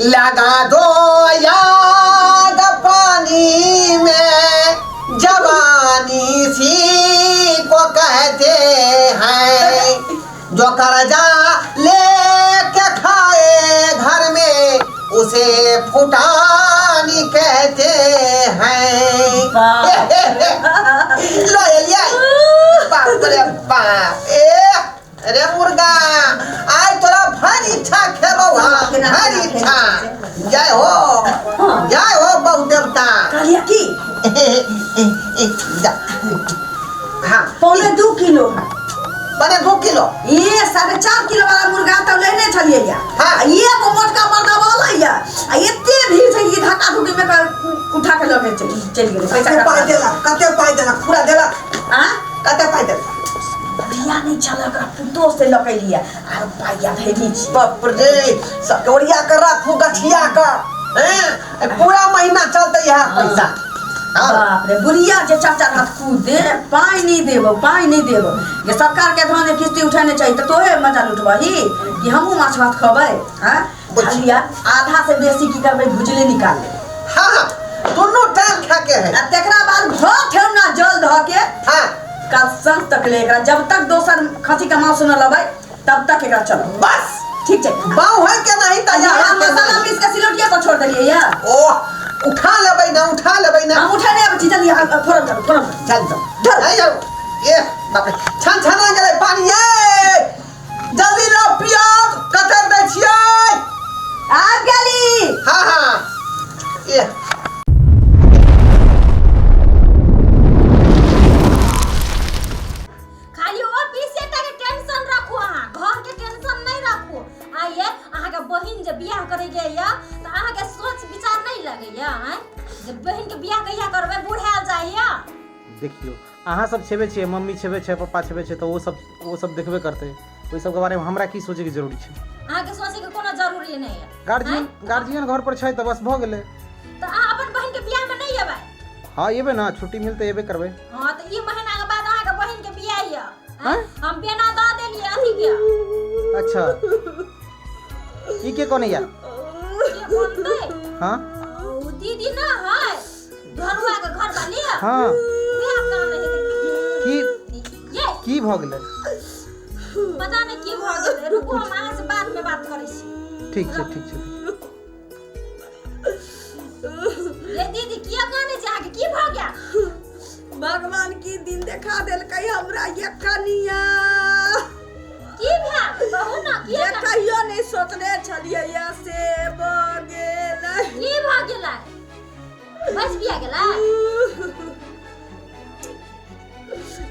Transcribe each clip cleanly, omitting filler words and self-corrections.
लगा दो याद पानी में जवानी सी को कहते हैं जो कर्जा लेके खाए घर में उसे फुटानी कहते हैं। लो एलिया, बाप रे बाप, ए रे मुर्गा, आइ तोरा भरि इच्छा खेबौ। हाँ, भरि इच्छा। जय हो, जय हो बहु देवता। कहलियै की जा। हाँ। 1.75 किलो है। 1.75 किलो? ये 4.5 किलो वाला मुर्गा तऽ लेने छलियै या। हाँ। आ एगो मोटका मर्दा बोलै या आ एते भीड़ छै ई धक्का धुक्की में उठा के लऽ के चलि चलि गेलै पैसा। कते पाइ देलक? कते पाइ देलक? पूरा देलक? आ कते पाइ देलक? भैया नहि छल, ओकरा पुतोह से लऽ के एलियै आर पाइया धैली छी। बाप रे, सबके ओरिया के राखू, गठिया के हैं, पूरा महीना चलते यह पैसा। हाँ। बाप रे, बुढ़िया जे चार चार हाथ कूद दे, पाइ नहि देबो, पाइ नहि देबो जे सरकार के धान जे किस्ती उठेने छै तऽ तोहे मजा लुटबही कि हमहूँ माछ भात खबै? आँ, खालिया आधा से बेसी की करबै, भुजले निकाल लेबै। हाँ, दोनों टाइम खा के है। आ तकरा बाद भर ठेहुना जल धऽ के कल सांझ तक ले एकरा, जब तक दोसर खसी के मांस न लबै तब तक एकरा चलो। बस। ठीक छै। बाऊ है के नहीं त यहाँ यहाँ के मसाला नहीं। पीस के सिलौटिया पर छोड़ देलियै या। ओ उठा लेबै ना, उठा लेबै ना। हम उठा नहीं आबै छी, जल्दी अहाँ फोरन करू, फोरन करू। चल चल, नहीं जाओ। ये बाप रे, छन छना गेलै पानी। ये जल्दी लो प्याज कतर दै छियै। आबि गेली। हाँ, ये खाली ऑफिस टा के टेंशन राखू अहाँ, घर के टेंशन नहीं राखू। आइए, अहाँ के बहिन जे बियाह करे के या त अहाँ के सोच विचार नहीं लगैया हैं जे बहिन के बियाह कहिया करबै, बुढ़ायल जाइया? देखियौ, अहाँ सब छेबे छियै, मम्मी छेबे छै, पप्पा छेबे छै, तऽ ओ सब देखबे करतै। ओहि सबके बारेमे हमरा की सोचैके जरूरी छै? अहाँ के सोचे के कोनो जरूरी नहीं है। गार्जियन, गार्जियन घर पर छै तऽ बस भऽ गेलै। त अहाँ अपन बहिन के बियाह में नहीं एबै? हँ, एबै ने, छुट्टी मिलतै एबे करबै। हाँ, त ई महीना के बाद अहाँ के बहिन के बियाह या। आँय? हम बेना दऽ देलियै अथी के। अच्छा, ई के कोन या? के कोनतै? हाँ। ओ दीदी ना है धरुआ के घर वाली। वएह काम है। की? ये। की भऽ गेलै? पता नहीं की भऽ गेलै। रुकू, हम अहाँ से बाद में बात करै छी। ठीक छै, ठीक छै। ये दीदी, किया कानै छै? अहाँके की भऽ गेल? भगवान की दिन देखा देलकै हमरा ये कनिया। की भेल, कहू ना, किया जे कहियो नहि सोचने छलियै या से भऽ गेलै। की भऽ गेलै? बस बिया गेलै?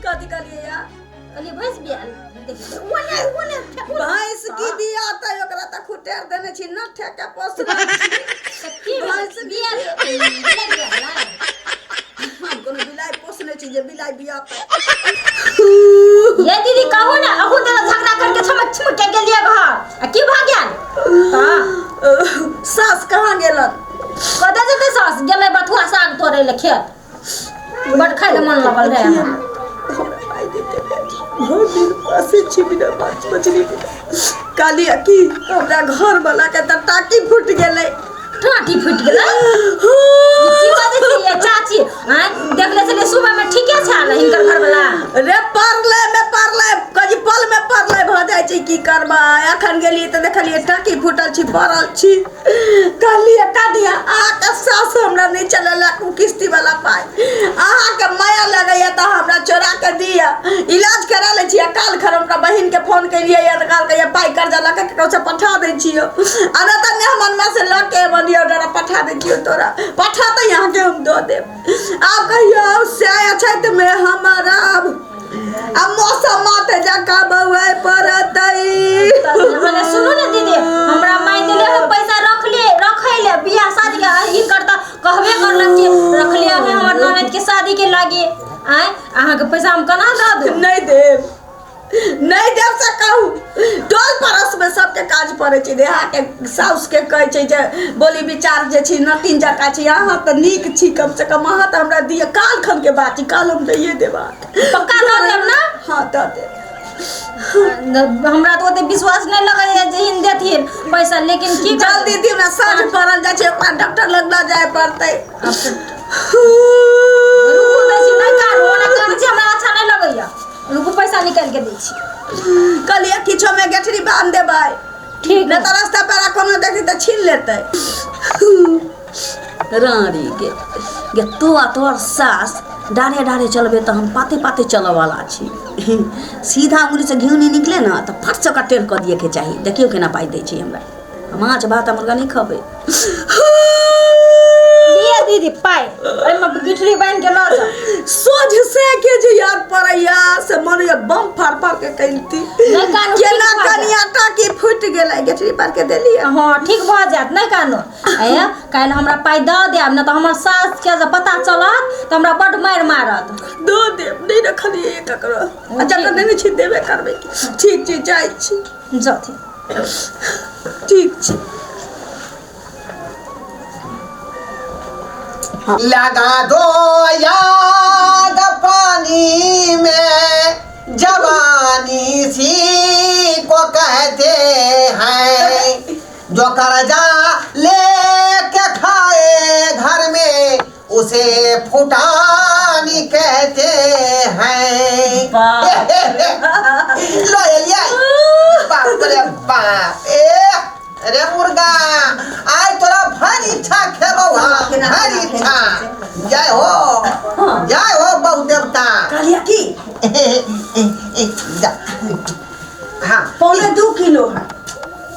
कथी कहलियै या? कहलियै भैंस बिया, देखियौ ओने ओने फेकू। भैंस की बियातै? ओकरा तऽ खुटेर देने छी, न ठेके पोसने छी। तऽ की भेल? भैंस बिया बिया गेलै? हम कोनो बिलाइ पोसने छी जे बिलाइ बियातै? ये दीदी, कहू ना, अहू तेरा झगड़ा करके छमक छमक के गेलियै घर आ की भऽ गेल तऽ? सास कहाँ गेलन? कतऽ जेतै सास? गेलै बथुआ साग तोड़ै लए खेत। बड खाइ लए मन लगल रहै हमरा। हमरा पाइ देते बेटी, भरि दिन पासे छी बिना माछ मछली बिना। कहलियै की हमरा घर वाला के तऽ टाकी फूटि गेलै। टाटी फूटि गेलै? ई की बाजै छियै चाची? आँय, देखले छलियै सुबह में, ठीके छल हिनकर घरवला। रे, पड़लै मे पड़लै, कजी पल मे पड़लै भऽ जाइ छै, की करबै? अखन गेलियै तऽ देखलियै टाकी फूटल छी, पड़ल छी। कहलियै कनिया, अहाँके सास हमरा नहि चलेलक ओ किस्ती वाला पाइ, अहाँके माया लगैया तऽ हमरा चोरा के दिअ, इलाज करा लै छी। आ काल खन हमरा बहिनके फोन केलियै तऽ कहलकै पाइ कर्जा लऽ के ककरोसँ पठा दै छियौ, आ नहि तऽ मेहमानमे से लऽ के मनी ऑर्डर पठा दै छियौ तोरा। पठा तऽ अहाँके हम दऽ देब। आब कहियौ से अछैतमे हमर आब आ मौसम माते जकाँ बौआइ पड़तै। मने सुनू ने दीदी, हमरा माय देले है पैसा रखले रखै ले बियाह शादी के। हिनकर तऽ कहबे करलक कि रखले है हमर ननद के शादी के लागे। आँय, अहाँके पैसा हम केना दऽ दू? नहि देब, नहि देब से कहू। टोल पड़ोसमे सबके काज पड़ै छै। देहाके साउसके कहै छै जे बोली विचार जे छी नटिन जकाँ छी अहाँ, तऽ नीक छी, कमसँ कम अहाँ तऽ हमरा दिअ। काल खनके बात छी, काल हम दैए देब अहाँके। पक्का दऽ देब ने? हँ, दऽ देब। हमरा तऽ ओते विश्वास नहि लगैया जे हिन देथिन पैसा लेकिन की करबै? जल्दी दियौ ने साँझ पड़ल जाइ छै ओकरा डॉक्टर लग लऽ जाय पड़तै। रुकू दै छी नहि कानू ओना कानै छी हमरा अच्छा नहि लगैया रुकू पैसा निकालि के दै छी। कहलियै किछो मे गेठरी बान्हि देबै ठीक नहि तऽ रास्ता पेरा कोनो देखी तऽ छीन लेतै। रानी गे गे तू आ तोहर सास डाढ़े डाढ़े चलबै तऽ हम पाते पाते चलऽवला छी। सीधा उंगलीसँ घिउ नहि निकले ने तऽ फटसँ ओकरा टेढ़ कऽ दियैके चाही। देखियौ केना पाइ दै छै हमरा। माछ भात आ मुर्गा नहि खबै। लिअ दीदी पाइ एहिमे गिठरी बान्हि के लऽ जाउ। सोझ से के जे याद पड़ैया से मन होइया बम फाड़ फाड़ के कहिती। नहि कानू, ठीक केना भऽ जायत। कनिया टाकी फूटि गेलै गेठरी पार के देलियै। हँ ठीक भऽ जायत नहि कानू। ए काल्हि हमरा पाइ दऽ देब नहि तऽ हमर सासके जे पता चलत तऽ हमरा बड्ड मारि मारत। दऽ देब नहि रखलियै ककरो आ जकर नहि छी देबे करबै। ठीक छै जाइ छी। जाथिन। ठीक छै। लगा दो याद पानी में जवानी सी को कहते हैं जो कर्जा लेके खाए घर में उसे फुटानी कहते हैं। लो एलियै बाप रे बाप ए रे मुर्गा आइ तोरा भरि इच्छा खेलौ हँ भरि इच्छा। जय हो जय हो बहु देवता। कहलियै की जा। हाँ 1.75 किलो है।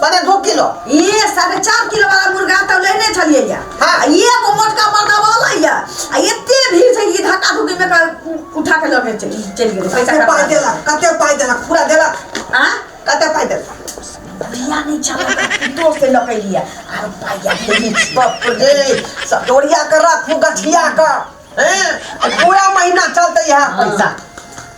1.75 किलो ये 4.5 किलो वाला मुर्गा तऽ लेने छलियै या। हाँ। आ एगो मोटका बड़का वाला या आ एते भीड़ छै कि धक्का धुक्की में उठा के लऽ के चलि गेलै। पैसा कते पाइ देलक कते पाइ देलक पूरा देलक आ कते पाइ देलक? बुढ़िया नहि छल दोस्त लऽ के एलियै आर पाइया देली। बाप रे सटोरिया के राखू गठिया के हैं पूरा महीना चलते यहाँ पैसा।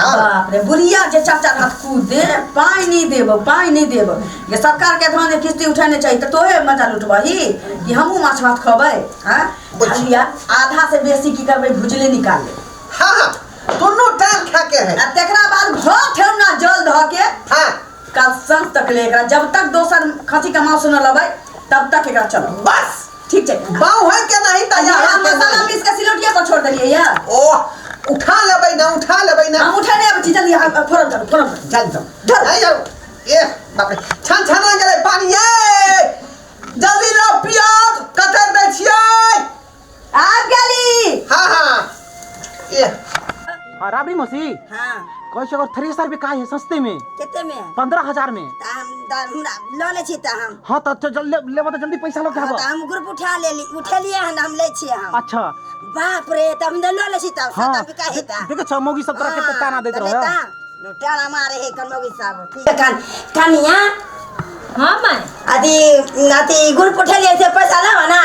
हाँ। बाप रे बुढ़िया जे चार चार हाथ कूद दे पाइ नहीं देब पाइ नहीं देब। ये सरकार के धान किस्ती उठाने चाहिए तऽ तोहे मजा लुटबही कि हमहूँ माछ भात खबै। हाँ बुझलिया आधा से बेसी की करबै भुजले निकाल ले। हाँ हाँ दोनों टाइम खा के है। आ तकरा बाद घर ठेहुना जल धऽ के हाँ कल सांझ तक ले एकरा जब तक दोसर खस्सी के मांस न लबै तब तक एकरा चलो बस ठीक छै। बाऊ है के नहीं त यहाँ यहाँ के मसाला नहीं। पीस के सिलौटिया पर छोड़ देलियै या। ओ उठा लेबै ना उठा लेबै ना। हम उठा नहीं आबै छी जल्दी फोरन धरू फोरन धरू। चल जाओ नहीं जाओ ए बाप रे छन छना गेलै पानी ये जल्दी लाओ प्याज कतर दै छियै। आबि गेली। हाँ हाँ ए हाँ राबड़ी मौसी। हाँ कहै छै अगर थ्रेसर बिकाइ है सस्ते में। कते में? 15,000 में। तऽ हम तऽ हमरा लऽ लै छी तऽ हम। हाँ तऽ लेबऽ तऽ जल्दी पैसा लऽ के हाँ, आबऽ। तऽ हम ग्रुप उठा लेली उठेलियै हन हम लै छियै हम। अच्छा बाप रे तऽ हम लऽ लै छी तब हाँ सस्ता बिकाइ है तऽ। देखै छौ मौगी सब तोरा कते ताना दैत रहै। ताना मारे है कन मौगी सब। कनिया। हाँ माय। अथी अथी ग्रुप उठेलियै से पैसा लाबऽ ना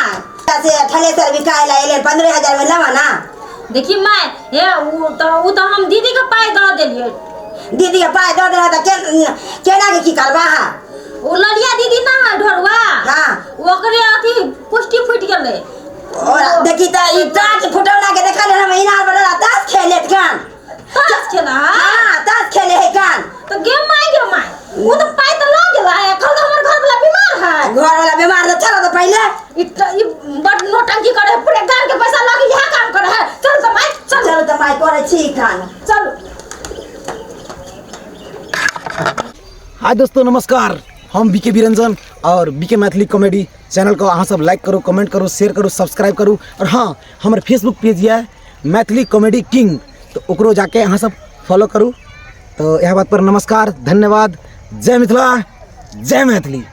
से थ्रेसर बिकाइ लए एलै 15,000 में लाबऽ ना। देखी my हे उ तऽ हम दीदी के पाइ दऽ देलियै। दीदी के पाइ दऽ देलह तऽ केना के की करबा? ओ ललिया दीदी ना है ढोरुआ। हाँ। ओकरे अथी पुष्टि फूटि गेलै। और देखी तऽ ई टाट फुटौना के देखल हम इनार वाला ताश खेले कान। ताश खेला? हाँ ताश खेले है कान। तऽ गे my गे my ओ तऽ पाइ तऽ लऽ गेला है कल तऽ हमर घर वाला बीमार है। घर वाला बीमार तऽ चलो तऽ पहिले। ई बड नौटंकी करे है पूरे गांव के पैसा लऽ के इएह काम करे है। चल तऽ my चल। चलो तऽ my करे छी कान। चलो। हाय दोस्तों नमस्कार हम बीके बिरंजन और बीके मैथिली कॉमेडी चैनल को अहाँ सब लाइक करू कमेंट करू शेयर करू सब्सक्राइब करू और हाँ हमर फेसबुक पेज यऽ मैथिली कॉमेडी किंग तो ओकरो जाके अहाँ सब फॉलो करू। तो यह बात पर नमस्कार धन्यवाद जय मिथिला जय मैथिली।